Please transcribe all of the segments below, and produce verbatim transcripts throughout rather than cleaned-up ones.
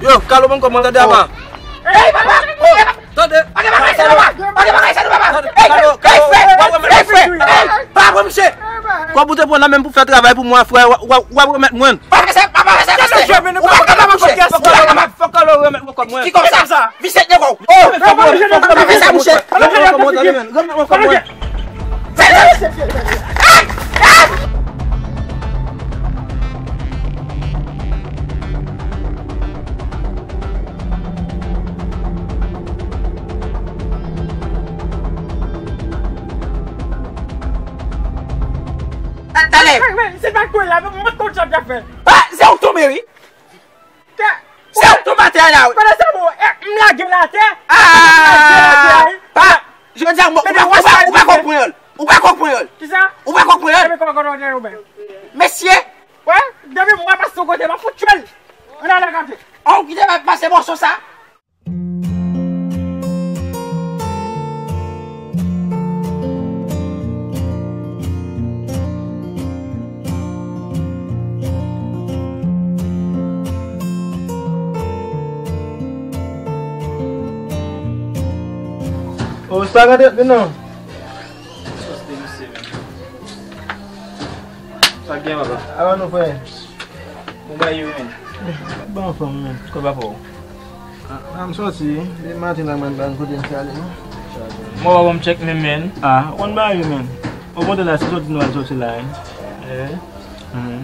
Yo, Kalo, ban m kòb mwen, tande, apa. Ey, papa! Tande. Pa gen bagay sa, papa! Pa gen bagay sa, papa! Tande, Kalo, Kalo, w ap remèt mwen kòb mwen. Pa pran misye! Kòb ou te pran nan men pou fè travay pou mwen, frè, w ap remèt mwen. Pa fè sa, pa fè sa, misye! Ou pa ka ba misye! Fòk Kalo remèt mwen kòb mwen. Ki kòb sa? Visye negò! Oh! Pa fè sa, misye! Remèt mwen kòb mwen, tande, men. Remèt mwen kòb mwen. Talè. Men, men, se pa kwè la, men mwen konn sa m t ap fè. Ah, se ou k tonbe, wi. Se ou k tonbe atè a la, wi. Pandan sa, bon, eh, m lage l atè. Ah, m lage l atè, wi. Pa, jodi a, ou pa, ou pa, ou pa konprann. Ou pa konprann. Kisa? Ou pa konprann. Ebyen, kòman konprann ou menm? Mesye. Wè, depi m wè pase yon kote, m ap fout tchwel. Ann ale gade. An, ou kite m ap pase mòso sa. Oh, sa gade, non. Sa gen, papa? Avan nou, frè. Bon bagay yo, men. Bon fòm, men. Kòb apa w? Ah, m sòti. Depi maten la, mwen pa gen kote m prale, non. Mwen pa ban m tchèk menm, men. Ah, ou konn bagay yo, men. Ou monte la, se sòti nou al sòti la, wi. Eh. Mhm.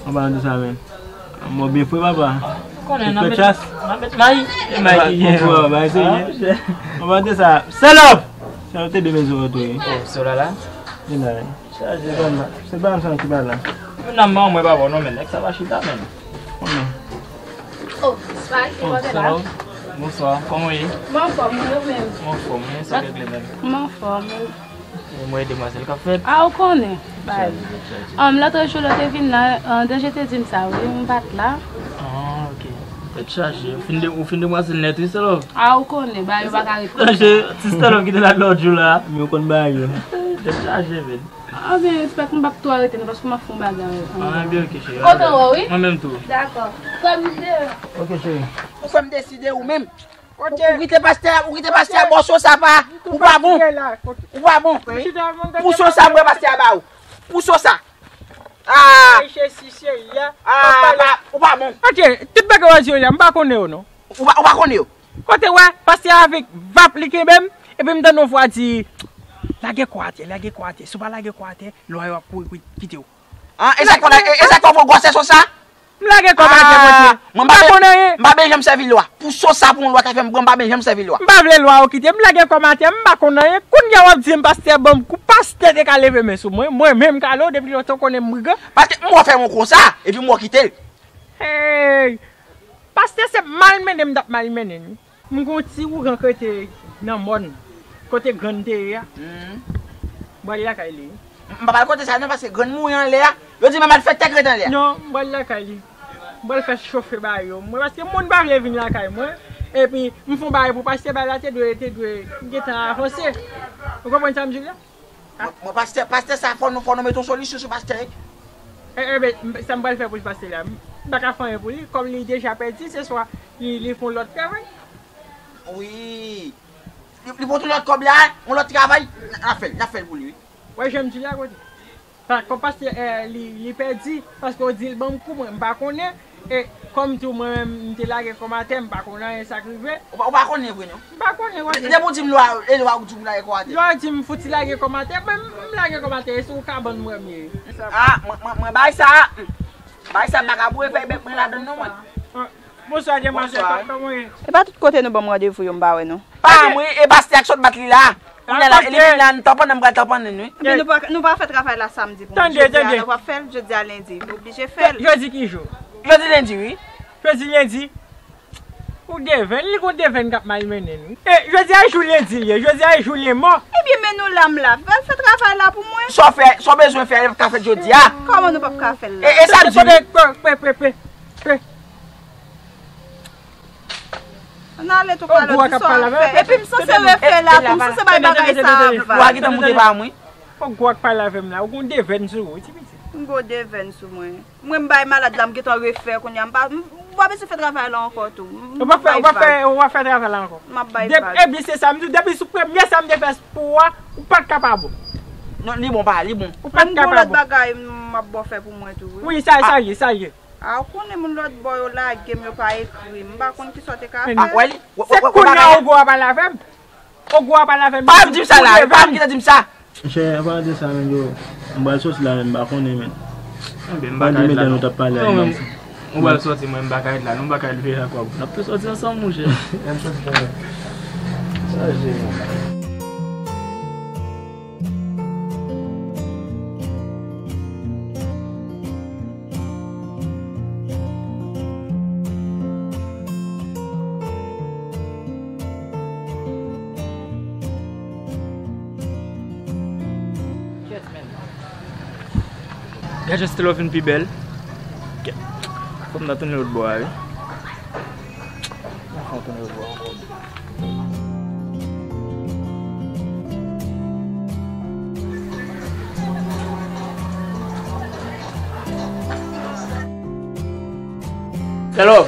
Ou pa de sa, men. Mwen byen fre, papa. Konnen nan met, nan met mayi. E mayi ki gen. Papa, mayi se byen. Ou pa de sa. Salòp! Salòp te de mezo yo tou, wi. Oh, se la la? Li la, wi. Chaje, ban m, se ban m sa ki ba la. Moun nan manman mwen pa bon non, men nèg sa pa chita, men. Konnen. Oh, sa ki pote la. Bonswa, kòman w ye? Mwen anfòm, mwen menm. Mwen anfòm, wi, sa k regle menm? Mwen anfòm, wi. E mwen e demwazèl k ap fèt. Ah, ou konnen. Bay. Chaje, chaje. Ann, lòt jou lè w te vin la, an, Danje te di m sa, wi, m pa t la. Ah, ok. Tèt chaje. Ou fin de, ou fin demwazèl nèt, wi, Selo. Ah, ou konnen, bay yo pa ka ret konsa. Danje, ti Selo ki te la lòt jou la. Men ou konn bay yo. Tèt chaje, men. Ah, ben, espè ke m p ap twò rete non, paske m ap fè yon bagay. Ah, ben, ok, cheri. Kontan wè w, wi. Mwen menm tou. Dakò. Frè m de. Ok, cheri. Ou fè m deside ou menm. Ou, ou kite pastè a, ou kite pastè a, bon, so sa pa, ou pa bon. Ou pa bon. Pou so sa, mwen pastè a ba ou. Pou so sa. Ah. Ay, cheri, cheri, ya. Ah, pa, ou pa bon. Ok, tout bagay w ap di yo la, m pa konnen yo non. Ou pa, ou pa konnen yo. Kote w wè, pastè a avèk vap li kenbe m, epi m tande yon vwa di, lage kò atè, lage kò atè. Si w pa lage kò atè, lwa yo ap kouri pou kite w. Ah, e sa k fè, e, e sa k fè w pran gwosès sa? M lage kò m atè, kote? M pa konn anyen. M pa bezwen janm sèvi lwa. Pou so sa pou yon lwa ta fè m pran, m pa bezwen janm sèvi lwa. M pa vle lwa yo kite m, lage kò m atè, m pa konn anyen. Kounye a w ap di m pastè ban m kou, pastè te ka leve men sou mwen, mwen menm Kalo, depi lontan w konnen m brigan. Paske m wè w fè yon konsa, epi m wè w kite l. Hey! Pastè se malmennen m t ap malmennen l. M gon ti ougan k rete nan mòn, kote grann te ye a. M pral lakay li. M pa pral kote sa non, paske grann mouri anlè a. Yo di menm al fè tèk ret anlè a. Non, m pral lakay li. M pral fè chofe ba yo. Mwen, paske moun pa vle vin lakay mwen. Epi, m fè yon bagay pou pastè, bagay la te dwe, te dwe gentan avanse. Ou konprann sa m di w la? Mwen, mwen, pastè, pastè sa, fò nou, fò nou mete yon solisyon sou pastè, wi. E, e, ben, m, sa m pral fè pou pastè la, m pa ka fè anyen pou li, kòm li deja pèdi, se swa li, li fè yon lòt travay. Wi. Li, li pot yon lòt kòb la, yon lòt travay, n, n ap fè l, n ap fè l pou li, wi. Wè, jan m di la, kote? Pa, kòm pastè, eh, li, li pèdi, paske w di l ban m kou, mwen, m pa konnen. E kòm tou mwen menm, m te lage kò m atè, m pa konn anyen sa k rive. Ou pa, ou pa konnen vre non? M pa konnen, wè. Depi w di m lwa, e lwa ou di m lage kò atè. Lwa di m fouti lage kò m atè, mwen m lage kò m atè, e sou kabann mwen m ye. Ah, mwen, mwen, mwen bay sa, bay sa m pa ka boure fèy bèk mwen ladann non mwen. Ah, bonswa, demwazèl, kòman w ye? E pa tout kote nou ban m randevou yo m pa wè non. Pa mwen, e pastè a k sot bat li la. Kounye a la, e li menm la, n tanpannen, m pral tanpannen, wi. Ebyen, nou pa, nou pa fè travay la samdi pou mwen. Tande, tande. Jodi a, nou p ap fè l, jodi a lendi. Nou oblije fè l. Jodi ki jou? Jodi lendi, wi. Jodi lendi. Ou devenn, li gon devenn k ap malmennen l, wi. E, jodi a jou lendi li ye, jodi a jou lenmò. Ebyen, men nou la, m la. Al fè travay la pou mwen. Sa w fè, sa w bezwen fè, l ka fèt jodi a. Kòman nou p ap ka fè l la? E, e samdi, wi. Pe, pe, pe, pe, pe. Ann ale tou, Kalo, di sa w ap fè. Epi m sanse refè la tou, m sanse bay bagay sa ap va. Ou a gentan moute pa mwen. Ou gwo ak pale avè m la, ou gon devenn sou ou, ti pitit. M gen yon devèn sou mwen. Mwen m bay malad la, m gentan refè kounye a. M pa, m, m pa bezwen fè travay la ankò tou. M, Ou pa fè, ou pa fè, ou pa fè travay la ankò. M ap bay vag. Ebyen se sa m di, depi sou premye sa m te fè pou ou a, ou pa t ka pa bon. Non, li bon pa, li bon. Ou pa t ka pa bon. Mwen m gen yon lòt bagay m ap ba w fè pou mwen tou, wi. Wi, sa, sa ye, sa ye. A, ou konnen moun lòt bò yo lage m, yo pa ekri m. M pa konn kisa w te ka fè. Ah, wè li. Se kounye a Ogo a pale avè m. Ogo a pale avè m. Pa di m sa la, pa di m sa. Monchè, an palan de sa, men yo, m pral soti la, men m pa konnen, men. Enben, m pa ka ret la, non. Ou pral soti, mwen, m pa ka ret la, non, m pa ka ret veye ak kòb. N ap tou soti ansanm, monchè. N ap soti ansanm. Sa jere. Gad jan Stella vin pi bèl. Fò m nan tounen lòt bò a, wi. Fò m tounen lòt bò a ankò. Hello.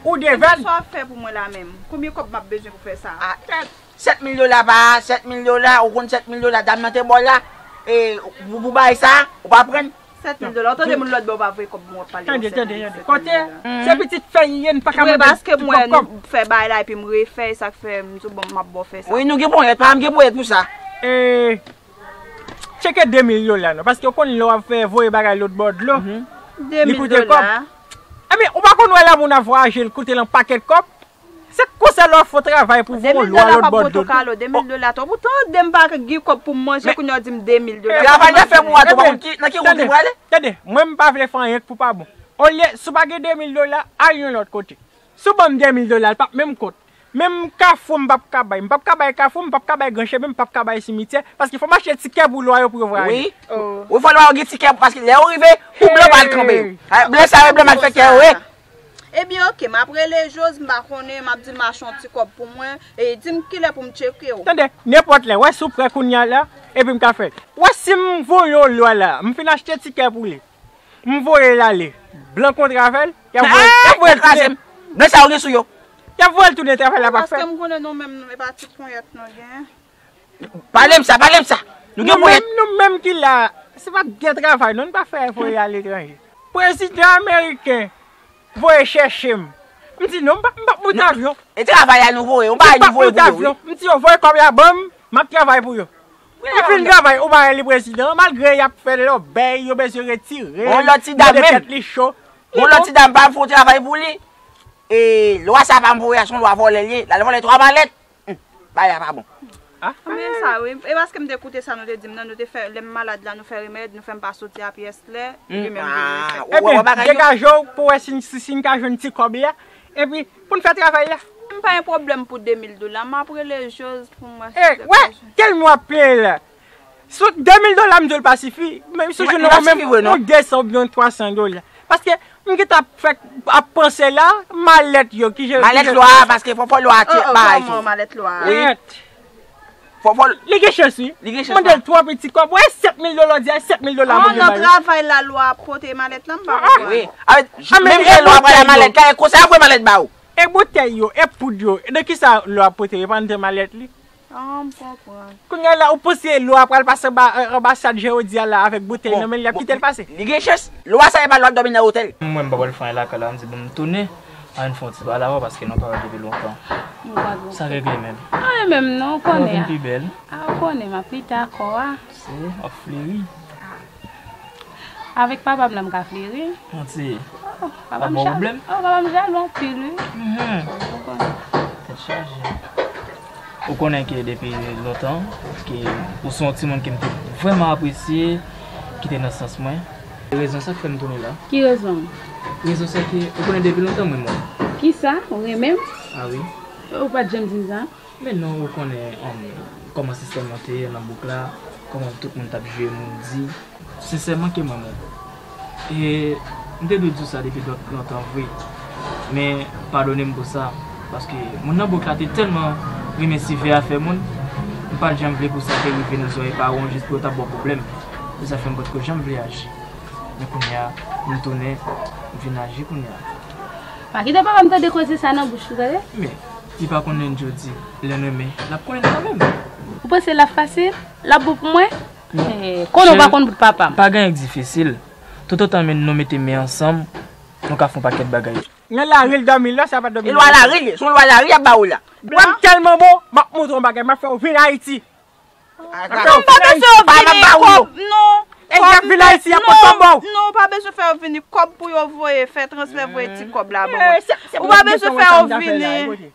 Ou devèn? Sa w ap fè pou mwen la menm? Konbyen kòb m ap bezwen pou fè sa? Ah, sèt mil dola pa, sèt mil dola, ou konn sèt mil dola dam nan te ba w la? E, pou, pou bay sa, ou pa pran? Sèt mil dola. Ou tande moun lòt bò pa voye kòb mwen, w ap pale de sèt mil dola. Tande, tande, tande. Kote? Se pitit fè li ye, n pa ka mande pitit kòb. Wi, paske mwen, nou fè bagay la epi m refè, sa k fè m di w, bon, m ap ba w fè sa. Wi, nou gen ponyèt, pa m gen ponyèt pou sa. E, tcheke de mil dola non, paske w konn lè w ap fè voye bagay lòt bò dlo, li koute kòb. De mil dola. Ebyen, ou pa konn wè lè moun ap vwayaje, l koute l yon pakèt kòb? Se konsa lè w ap fè yon travay pou voye yon lwa lòt bò dlo. De mil dola pou tokalo, de mil dola twòp. Ou tande m pa gen kòb pou m manje, kounye a w di m de mil dola. Travay la fè pou w a tou, pa konn ki, nan ki wout li prale. Tande, mwen m pa vle fè anyen k pou pa bon. Olye, si w pa gen de mil dola, al yon lòt kote. Si w ban m de mil dola, l p ap menm kont. Menm Kafou, m p ap ka bay. M p ap ka bay Kafou, m p ap ka bay Gran Chemen, m p ap ka bay simityè. Paske fò m achte tikè pou lwa yo pou yo vwayaje. Wi. Wi, fò lwa yo gen tikè, paske lè yo rive, pou blan pa al kanpe yo. Blan sa yo, blan mal fè kè yo, wi. Ebyen, oke, m ap rele Jose, m pa konnen, m ap di l m achte yon ti kòb pou mwen, e di m kilè pou m tcheke w. Tande, nenpòt lè, wè si w prè kounye a la, epi m ka fè l. Wè si m voye w lwa la, m fin achte tikè pou li. M voye l ale. Blan kontre avè l, y ap voye l, y ap voye l tounen. Blan sa yo gen sou yo. Y ap voye l tounen, travay la pa fèt. Paske m konnen nou menm, nou, e pa ti ponyèt nou gen. Pale m sa, pale m sa. Nou gen ponyèt. Nou menm, nou menm ki la, se pa gen travay, non, nou pa fè voye aletranje. Prezidan ameriken voye chèche m. M di non, m p ap, m p ap moute avyon. E travay la nou voye, yon bagay nou voye pou yo, wi. M di yo voye kòb la ban m, m ap travay pou yo. Li fin travay, ou pa wè li prezidan, malgre y ap fè lòbèy, yo bezwen retire l, yo de tèt li cho. Yon lòt ti dam pa fè yon travay pou li. E lwa sa pa m voye a, se yon lwa vòlè li ye. L al vòlè twa malèt. Bagay la pa bon. Ah. Anben sa wi. E paske m te koute sa nou te di m nan, nou te fè, lè m malad la, nou fè remèd, nou fè m pa soti a pyès lè, epi menm vin refè. Ebyen, degaje w pou wè si, si, si n ka jwenn ti kòb la, epi pou n fè travay la. M pa gen pwoblèm pou de mil dola, m ap rele Jose pou m wè si. E, wè, tèlman w ap peye la. Sou de mil dola, m di w l pa sifi, men si w jwenn yon, menm yon de san oubyen twa san dola. Paske m gentan ap fè, ap panse la, malèt yo, ki je, malèt lwa a, paske fò, fò lwa a tcheke bagay tou. Kòman malèt lwa a? Wi. Fò, fò. Li gen chans, wi. Li gen chans. Mande l twa piti kòb. Wè, sèt mil dola, w di a, sèt mil dola pou gen bagay. Nan travay la, lwa ap pote malèt la, m pa konprann. Wi. Menm jan lwa pran malèt la, e konsa y ap voye malèt ba ou. E boutèy yo, e poud yo, de kisa lwa ap pote yo, pa nan de malèt li? Ah, m konprann. Kounye a la, ou panse lwa pral pase anba, anba chat jan yo di a la avèk boutèy nan men l, y ap kite l pase. Li gen chans. Lwa sa e pa lwa k dòmi nan otèl. Mwen, m pa pral fè anyen lakay la, m di bon, m tounen, ann fè yon ti pale avè w paske nou pa wè depi lontan. Sa regle menm? Anyen menm non, ou konnen. Ou vin pi bèl. Ah, ou konnen, m ap pita kò a. Se, w ap fleri. Avèk papa m la m ka fleri. Manti. Oh, papa m jalou. Oh, papa m jalou anpil, wi. Ou konnen. Tèt chaje. Ou konnen ke depi lontan, ke ou se yon timoun ke m te vrèman apresye, ki te nan sans mwen. Rezon sa k fè m tounen la. Ki rezon? Rezon sa ke, ou konnen depi lontan m renmen w. Kisa? Ou renmen m? Ah wi. Ou pa t janm di m sa? Men non, ou konnen, um, kòman sistèm nan te ye nan bouk la, kòman tout moun t ap jwe moun di. Sensèman ke m renmen w. E m te dwe di w sa depi lòt lontan vre. Men, padone m pou sa, paske moun nan bouk la te tèlman renmen sivè afè moun, m pa t janm vle pou sa te rive nan zòrèy paran w jis pou yo ta ba w pwoblèm. Se sa fè m potko janm vle aji. Men kounye a, m tounen, m vin aji kounye a. Pa kite papa m tande koze sa nan bouch ou, tande? Men, li pa konnen jodi, lè n renmen, l ap konnen kanmenm. Ou panse l ap fasil? L ap bon pou mwen? Eh, konnen w pa konn bout papa m. Pa gen anyen k difisil. Toutotan men nou mete men ansanm, nou ka fè yon pakèt bagay. Nan lari l dòmi la, sa pa dòmi. E lwa lari l ye, se yon lwa lari y ap ba ou la. Wè m tèlman bon, m ap montre w yon bagay, m ap fè w vin Ayiti. M pa bezwen yo vini kòb, non. Kòb, non, non, ou pa bezwen fè yo vini kòb pou yo voye, fè transfè voye ti kòb la ban mwen. Ou pa bezwen fè yo vini.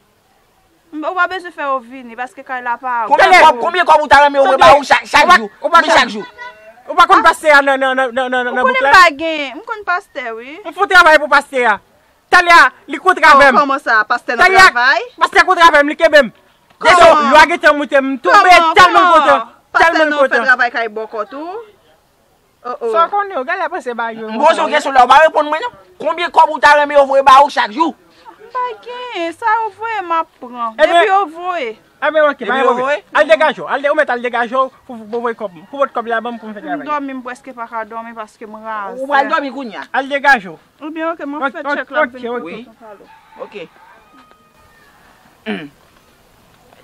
Ou pa bezwen fè yo vini, paske kay la pa a ou. Konbyen kòb, konbyen kòb ou ta renmen yo voye ba ou chak, chak jou? Wi, chak jou. Ou pa konn pastè a nan, nan, nan, nan, nan, nan bouk la? Ou konnen m pa gen, m konn pastè, wi. M fout travay pou pastè a. Talè a, li kontre avè m. Kòman sa, pastè nan travay? Pastè kontre avè m, li kenbe m. Deso, lwa gentan moute m, m tonbe tèlman m kontan, tèlman m kontan. Pastè nan fè travay kay bòkò tou. Oh, oh. Sa w konnen, w genlè panse bagay yo. M poze w kesyon la, ou pa reponn mwen non. Konbyen kòb ou ta renmen yo voye ba ou chak jou? M pa gen, sa yo voye m ap pran. Depi yo voye. Ebyen, oke, pa gen pwoblèm. Al degaje w, al de-, ou mèt al degaje w pou, pou voye kòb, pou pot kòb la ban m pou m fè travay. M dòmi, m prèske pa ka dòmi paske m raze. Ou pral dòmi kounye a. Al degaje w. Ebyen, oke, m ap fè tchèk la, m vin kote w pale. Oke.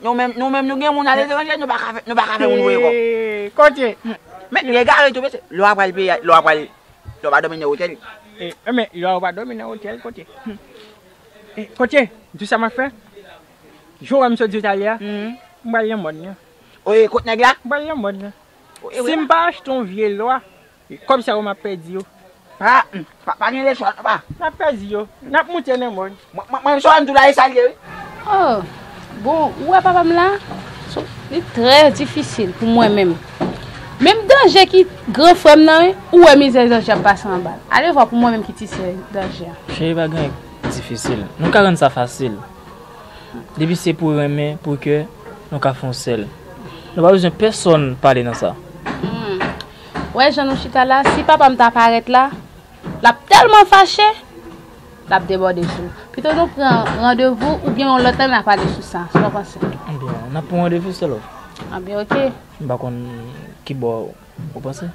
Nou menm, nou menm, nou gen moun aletranje, nou pa ka fè, nou pa ka fè moun voye kòb. Kote? Men, li egare tou, mesye. Lè w ap pral peye, lè w ap pral, lè w pa dòmi nan otèl. E, men, lè w pa dòmi nan otèl, kote? E, kote? Di sa m ap fè? Jou wè m sot di w talè a, m pral nan mòn nan. Oye, kot nèg la? M pral nan mòn nan. Si m pa achte yon vye lwa, kòb sa yo m ap pèdi yo. Pa, pa, pa gen lechwa, papa. N ap pèdi yo. N ap moute nan mòn. Mwen, mwen, mwen, sa m di w la, e sa l ye, wi. Oh, bon, ou wè papa m la? Li trè difisil pou mwen menm. Menm danje ki gran frè m nan, wi, ou wè mizè danje ap pase anba l. Alevwa pou mwen menm ki ti sè danje a. Cheri, pa gen anyen k difisil. Nou ka rann sa fasil. Depi se pou renmen, pou kè, nou ka fè yon sèl. Nou pa bezwen pèsonn pale nan sa. Hmm. Wè jan nou chita la, si papa m ta parèt la, l ap tèlman fache, l ap debòde sou ou. Pito nou pran randevou oubyen yon lòt lè n a pale sou sa. Sa w panse? Ebyen, n ap pran randevou, sè love. Ebyen, oke. M pa konn ki bò ou panse?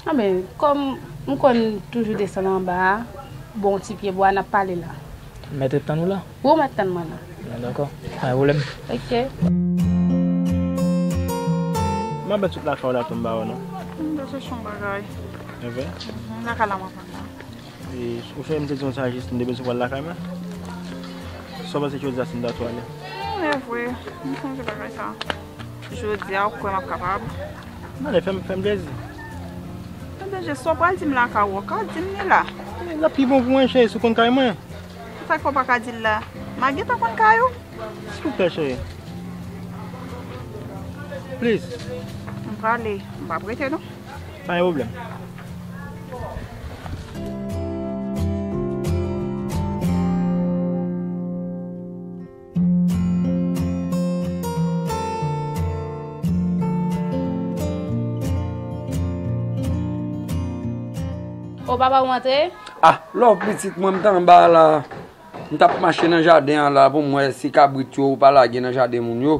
Anben, kòm m konn toujou desann anba a, bon ti pye bwa, n ap pale la. Mèt ret tann ou la? Wi, w mèt tann mwen la. Bon, dakò. Pa gen pwoblèm. Oke. Mwen bèt sot lakay w la tou m pa wè non. M te chèche yon bagay. E vre? Mhm, lakay la mwen pran la. E, ou fè m te di w sa jis, m te bezwen pral lakay mwen. Sa w panse jodi a si m ta tou ale? Hmm, e vre. M sonje bagay sa. Jodi a, ou kwè m ap kapab? Mande, fè m, fè m plezi. Tande, je, sa w pral di m lakay ou, ou ka di m li la. L ap pi bon pou mwen, cheri, si w konn kay mwen. Sa k fè w pa ka di l la? M a gentan konn kay ou. Silvouplè, cheri. Please. M prale, m p ap rete non. Pa gen pwoblèm. O papa, ou antre? Ah, love pitit mwen, m t anba la. M t ap mache nan jaden an la pou m wè si kabrit yo ou pa lage nan jaden moun yo.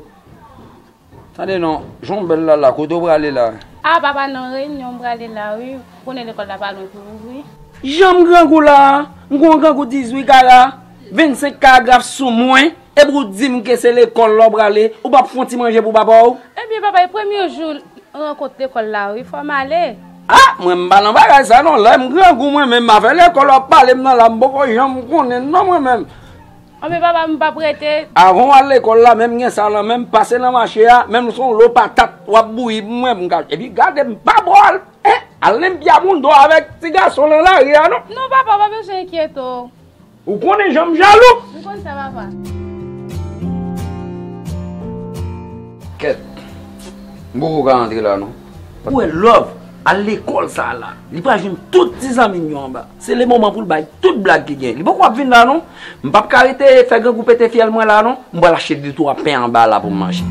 Tande non, jan w bèl la la, kote w prale la? Ah, papa, nan reyinyon m prale la, wi. Ou konnen lekòl la pa lwen pou ouvri. Jan m grangou la a, m gon grangou dizuit kara, vennsenk karagraf sou mwen, epi w di m ke se lekòl la w prale, ou p ap fè yon ti manje pou papa w? Ebyen, papa, e premye jou rankont lekòl la, wi, fò m ale. Ah, mwen m pa nan bagay sa non, lè m grangou mwen menm, afè lekòl w ap pale m nan la, m poko janm konnen non mwen menm. Anben papa, m p ap rete. Avan w al lekòl la, menm gen sa nan men m, pase nan mache a, menm se yon lo patat w ap bouyi pou mwen, pou m ka, epi gade m pa ba w al, en, al nan pya moun do avèk ti gason nan lari a non. Non papa, w pa bezwen enkyete w. Ou konnen jan m jalou. M konn sa papa. Kèt, m poko ka antre la non. Ou wè love, al lekòl sa la, li pral jwenn tout ti zanmi m yo anba. Se le moman pou l bay tout blag ki gen. Li poko ap vin la non. M p ap ka rete fè grangou pete fyèl mwen la non. M pral achte de twa pen anba la pou m manje.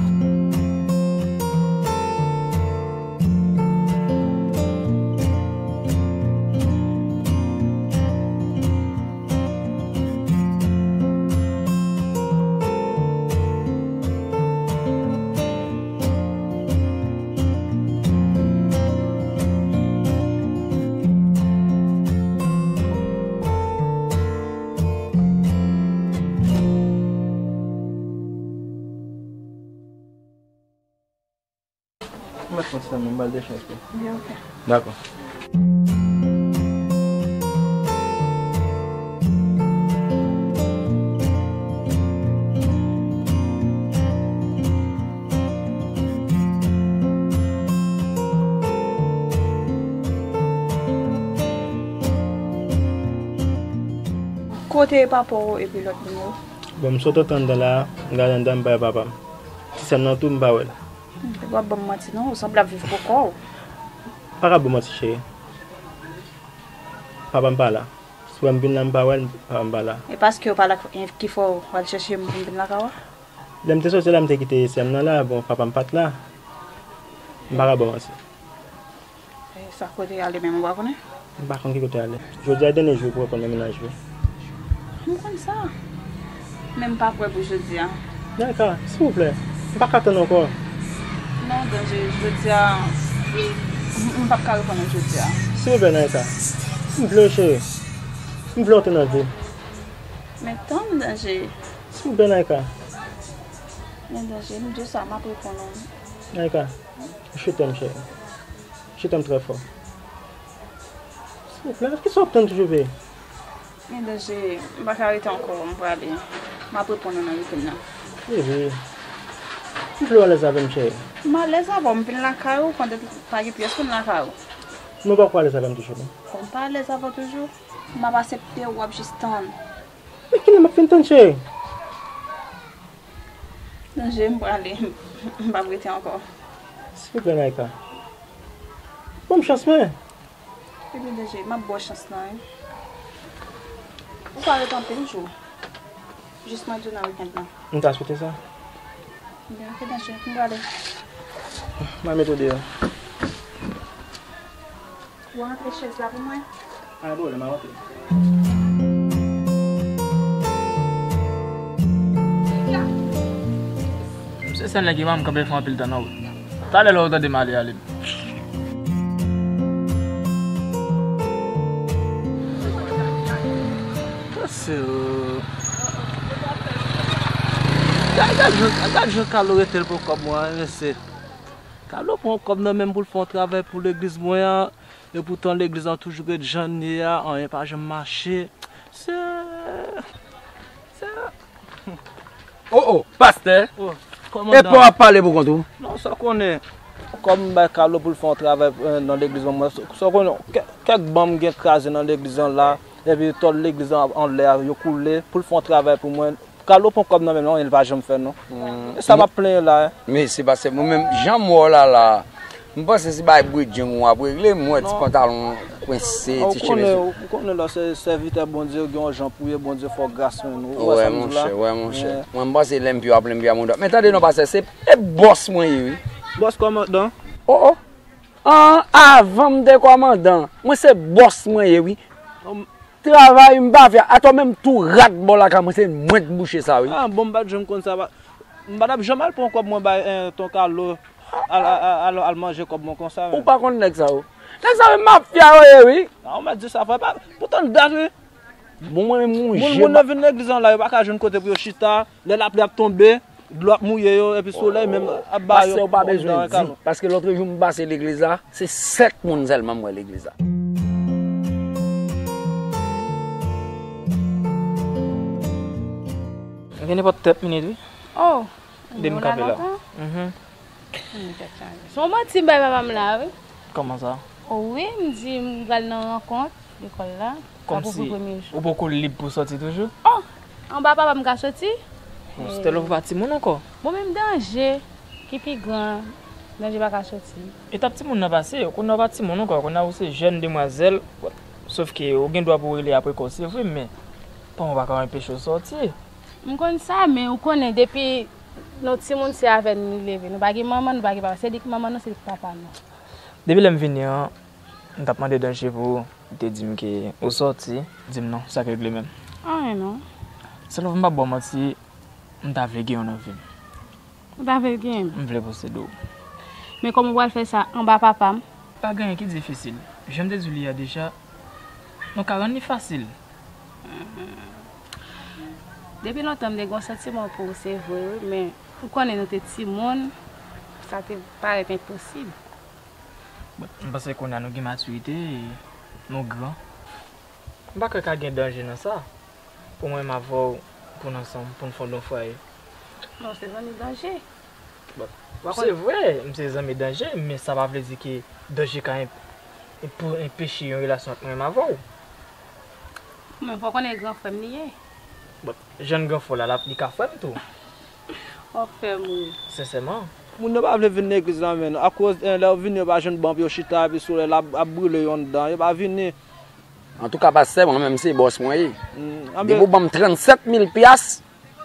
Sa menm, m pral dechaje tou. Ok, ok. Dakò. Kote papa w epi lòt moun yo? Bon, m sot antre anndan la, m gade anndan, m pa wè papa m. Ti sè m nan tou, m pa wè l. W ap ban m manti non, ou sanble ap viv pou kò w. M pa ka ba w manti, cheri. Papa m pa la. Si w wè m vin la, m pa wè l, papa m pa la. E paske w pa la ki fè w al chèche m pou m vin lakay ou a? Lè m te soti la, m te kite sè m nan la, bon, papa m pa t la. M pa ka ba w manti. E sa kote ale menm, ou pa konnen? M pa konn ki kote ale. Jodi a dènye jou pou w konn nan mennaj li. M konn sa. Men m pa prè pou jodi a. Naika, silvouplè, m pa ka tann ankò. Non, Danje, jodi a, m, m p ap ka reponn ou jodi a. Silvouplè, Naika, m vle w, cheri. M vle w antre nan vi m. Men tann, Danje. Silvouplè, Naika. Men Danje, m di w sa, m ap reponn ou. Naika, je t'aime, cheri. Je t'aime très fort. Silvouplè, kisa w ap tann toujou, bebe? Men Danje, m pa ka rete ankò, m prale. M ap reponn ou nan weekend nan. Bebe, m vle w alèz avè m, cheri. M alèz avè w, m vin lakay ou, pandan pa gen pyès moun lakay ou. Men w poko alèz avè m toujou, non? Kòm m pa alèz avè w toujou, m ap aksepte w, w ap jis tann. Men kilè m ap fin tann, cheri? Danje, m prale, m p ap rete ankò. Silvouplè, Naika. Ban m chans mwen. Ebyen, Danje, m ap ba w chans lan, wi. Ou pa ret anpil jou. Jis mwen di w nan weekend lan. M ta swete sa. Ebyen, ok, Danje, m prale. M al mete w deyò. Ou rantre chèz la pou mwen? Pa gen pwoblèm, m a rantre. M se sèl nèg ki pa m kanpe fè anpil tan nan wout. Talè lè w tande m ale, ale m. Mesye, gad, gad jan, gad jan Carlo rete l pou kòb mwen, mesye. Carlo pran kòb nan men m pou l fè yon travay pou legliz mwen an. Epoutan legliz lan toujou ret jan l ye a, anyen pa janm mache. Se, se. Oh, oh, pastè. Oh, kòmandan. Epa w ap pale pou kont ou? Non, sa w konnen. Kòm m bay Carlo pou l fè yon travay, eh, nan legliz lan, mwen, sa w konnen, kè-, kèk ban m gen kraze nan legliz lan la, epi tòl legliz lan anlè a, yo koule, pou l fè yon travay pou mwen. Carlo pran kòb nan men m non, li pa janm fè non. E sa m ap plenyen la, hein. Men se paske mwen menm, jan m wè w la la, m panse se bay bredjenn ou ap regle, m wè ti pantalon kwense, ti chemiz. Ou konnen lè w se sèvitè Bondye, ou gen yon jan pou ye, Bondye fè w gras menm. Ou wè sa m di w la? Wè, monchè, wè, monchè. Mwen, m panse lè m pye w ap lè m pye a mwen dwat. Men tande non, pastè, se, e bòs mwen ye, wi. Bòs kòmandan? Oh, oh. An, avan m te kòmandan, mwen se bòs mwen ye, wi. Travay m pa fè, atò menm tou rat bò lakay mwen, se mwen k bouche sa, wi. Ah, bon, m pa t janm konn sa, pa, m pa t ap janm al pran kòb mwen bay, eh, ton Carlo, al, al, al, al manje kòb mwen konsa, menm. Ou pa konn nèg sa yo. Nèg sa yo, mafya yo ye, wi. Ah, ou mèt di sa, frè, pa, poutan l dat, wi. Bon, mwen menm, moun, moun nan vin legliz lan la, yo pa ka jwenn kote pou yo chita, lè lapli ap tonbe, dlo ap mouye yo, epi solèy menm ap ba yo. Pastè, ou pa bezwen di, paske lòt jou m pase legliz la, se sèt moun sèlman m wè legliz la. Gen nenpòt trant minit, wi. Oh, depi m kanpe la. Mhm. Se yon manti m bay papa m la, wi. Kòman sa? Oh, wi, m di m pral nan rankont lekòl la. Kòmsi ou poko lib pou soti toujou? Oh, anba papa m ka soti? Bon, Stella, ou pa timoun ankò. Bon, menm Danje, ki pi gran, Danje pa ka soti. Etap timoun nan pase, kounye a ou pa timoun ankò, kounye a ou se jèn demwazèl, sòf ke ou gen dwa pou w rele a prekò, se vre, men paran w pa ka anpeche w soti. M konn sa, men ou konnen, depi nou timoun, se avè n li leve. Nou pa gen manman, nou pa gen papa. Se li k manman nou, se li k papa nou. Depi lè m vini an, m t ap mande Danje pou ou, li te di m ke ou sòti, di m non, sa k regle menm? Anyen non. Selove, m p ap ba w manti, m ta vle gen w nan vi m. Ou ta vle l genyen m? M vle posede w. Men kòman w pral fè sa anba papa m? Pa gen anyen ki difisil. Jan m te di w li a deja, nou ka rann li fasil. Depi lontan m te gen yon santiman pou ou, se vre, wi, men ou konnen nou te timoun, sa te parèt enposib. M panse kounye a nou gen matirite, e nou gran. M pa kwè ka gen danje nan sa. Pou mwen menm avè w, pou n ansanm, pou n fonde yon fwaye. Non, se zanmi danje. Bon, se vre, m se zanmi danje, men sa pa vle di ke danje ka enp-, pou enpeche yon relasyon ant mwen menm avè w. Men fò w konnen e gran frè m li ye. Bon, jan gran frè w la, l ap, li ka frè m tou. W ap fè m ri. Sensèman. Moun yo pa vle vin legliz la, menm. Akoz, eh, lè yo vini, yo pa jwenn ban pou yo chita, epi solèy la ap, ap brile yo anndan. Yo pa vini. Antouka, pastè, mwen menm se bòs mwen ye. Mm, ah, depi men ou ban m trannsèt mil pyas,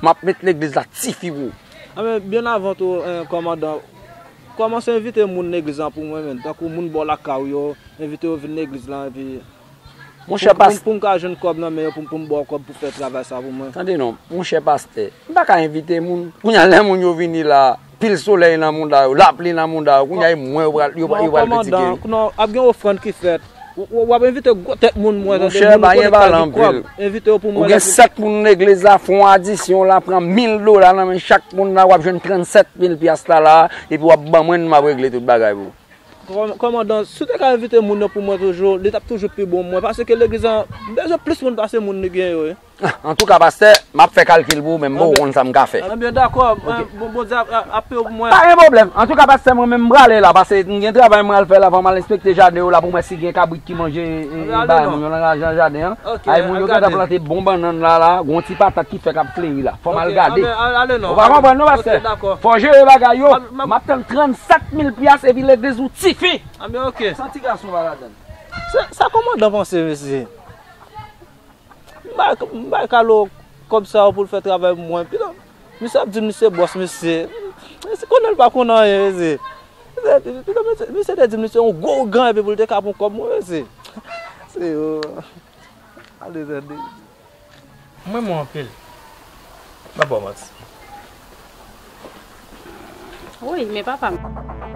m ap met legliz la tifi pou ou. Ah, men byen avan tou, eh, kòmandan, kòmanse envite moun legliz la pou mwen menm. Tankou moun bò lakay ou yo, envite yo vin legliz la, epi Monchè pou, pou, pastè, pou m ka jwenn kòb nan men yo, pou, pou m ba w kòb pou fè travay sa pou mwen. Tande non, monchè pastè, m pa ka envite moun. Kounye a, lè moun yo vini la, pil solèy nan mouda yo, lapli nan mouda yo, kounye a, e mwen yo pral, yo, yo pral kritike. Kòmandan, non, ap gen ofrann ki fèt. W, w, w ap envite gwo tèt moun mwen, tande, monchè, moun nou pa konnen gen ki gen anpil kòb. Envite yo pou mwen. Ou gen sèt moun legliz la, fè yon adisyon la, pran mil dola nan men chak moun la, w ap jwenn trannsèt mil pyas la la, epi w ap ban mwen, m ap regle tout bagay pou ou. Kòm-, kòmandan, si w te ka envite moun yo pou mwen toujou, li t ap toujou pi bon mwen, paske legliz la, m bezwen plis moun pase moun li gen yo, wi. Ah, antouka, pastè, m ap fè kalkil pou ou, men m poko konn sa m ka fè. Anben, dakò, eh, bon, Bondye ap, ap, ap peye w pou mwen. Pa gen pwoblèm. Antouka, pastè, mwen menm m prale la, paske m gen travay mwen al fè la, fò m al enspekte jaden yo la pou m wè si gen kabrit ki manje, eh, bagay moun yo nan jaden an. Ay, moun yo gentan plante bon bannann la, la, gon ti patat ki fèk ap fleri la. Fò m al gade. Ou pa konprann non, pastè? Fò jere bagay yo. M ap tann trannsèt mil pyas epi legliz ou tifi. Anben, ok. San ti gason pa ladann. Sa, sa kòmandan panse, mesye? M bay, m bay Kalo kòb sa yo pou l fè travay pou mwen. Pito, misye ap di m li se bòs, mesye. Mesye konnen l pa konn anyen, mesye. Pito, misye, misye te di m li se yon gwo ougan epi pou l te ka pran kòb mwen, mesye. Se yo. Ale tande. M renmen w anpil. M pa ba w manti. Wi, men papa m.